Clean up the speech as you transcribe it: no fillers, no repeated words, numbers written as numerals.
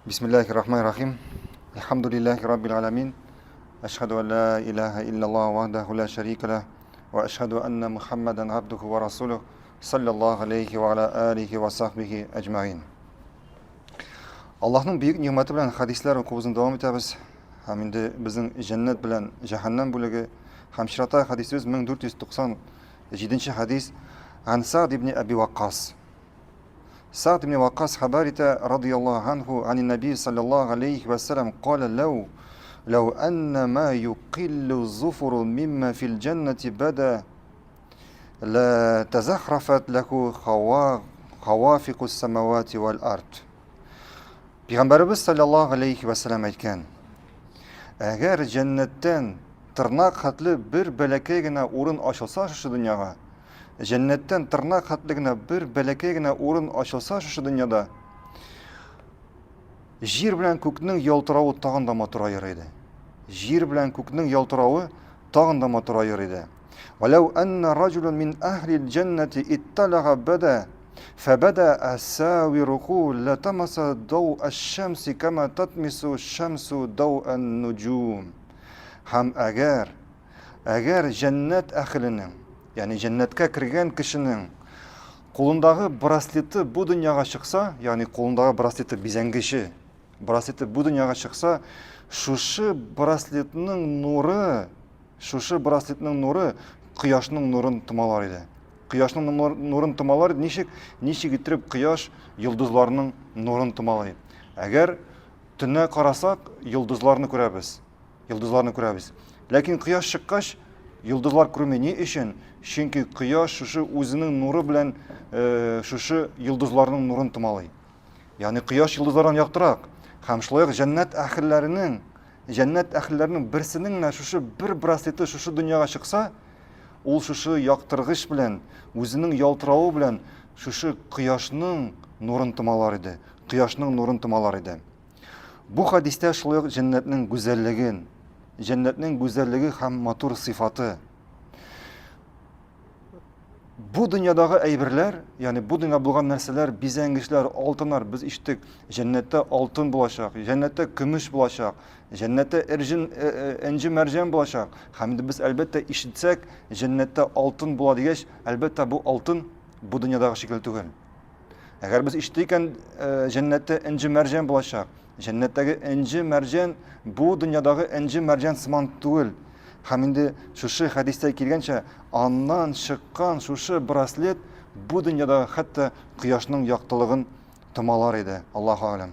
Бисмиллахи рахмани рахим. Әлхәмдүлилләһи раббил аламин. Әшһәду ан ла илаһа иллаллаһ вахдаху ла шәрика лах ва әшһәду анна Мухаммадан абдуху ва расулух саллаллаһу алейхи ва аля алихи ва сахбихи әҗмәгин. Аллаһның бөек нигъмәте белән хәдисләр укуыбызны дәвам итәбез. Һәм инде безнең җәннәт белән җәһәннәм бүлеге һәм чираттагы хәдисебез 1497 хәдис Ан Сa'д ибн Аби Ваккас. Сәгъд ибн Ваккас хәбәр итә, радыяллаһу анһу, ани Нәби саллаллаһу алейхи вә сәлләм калә ләү, ләү әннә ма юкиллу зуфуру мимма фил җәннәти бәдә лә тәзәхрафәт ләху хавафикус самавати вәл ард. Пәйгамбәребез саллаллаһу алейхи вә сәлләм әйткән, әгәр җәннәттән тырнак хәтле бер бәләкәй генә урын ачылса шушы дөньяга, Җәннәттән тырнак хәтле генә бер бәләкәй генә урын ачылса шушы дөньяда, җир белән күкнең ялтыравы тагын да матураер иде. Җир белән күкнең ялтыравы тагын да матураер иде. Валау анна раҗулан мин әһли җәннәти итталага бада фәбада асавируху латамаса дау аш-шамси кама татмису шамсу дау ан-нуҗум. Һәм әгәр Әгәр җәннәт әһеленең, ягъни җәннәткә кергән кешенең кулындагы браслеты бу дөньяга чыкса, ягъни кулындагы браслеты бизәнгече, браслеты бу дөньяга чыкса, шушы браслетның нуры, шушы браслетның нуры кояшның нурын томалар иде. Кояшның нурын томалар иде. Ничек? Ничек иттереп кояш йолдызларның нурын томалый? Әгәр төнлә карасак, йолдызларны күрәбез. Йолдызларны күрәбез. Ләкин кояш чыккач, йолдызлар күренми. Ни өчен? Чөнки кояш шушы үзенең нуры белән э, шушы йолдызларның нурын томалый. Ягъни кояш йолдызлардан яктырак. Һәм шулай ук җәннәт әһелләренең җәннәт әһелләренең берсенең генә шушы бер браслеты шушы дөньяга чыкса, ул шушы яктыргыч белән, үзенең ялтыравы белән шушы кояшның нурын томалар иде. Кояшның нурын томалар иде. Бу хәдистә шулай ук җәннәтнең гүзәллеген, җәннәтнең гүзәллеге һәм матур сыйфаты. Бу дөньядагы әйберләр, ягъни бу дөньяда булган нәрсәләр, бизәнгечләр, алтыннар, без ишеттек, җәннәттә алтын булачак, җәннәттә көмеш булачак, җәннәттә эрҗин, э, э, энҗе мәрҗән булачак. Һәм инде без әлбәттә ишетсәк, җәннәттә алтын була дигәч, әлбәттә бу алтын бу дөньядагы шикелле түгел. Әгәр без ишеттек икән, э, җәннәттә энҗе мәрҗән булачак. Җәннәттәге энҗе мәрҗән бу дөньядагы энҗе мәрҗән сыман түгел. Һәм инде шушы хәдистә килгәнчә, аннан чыккан шушы браслет бу дөньядагы хәтта кояшның яктылыгын томалар иде. Аллаһу алям.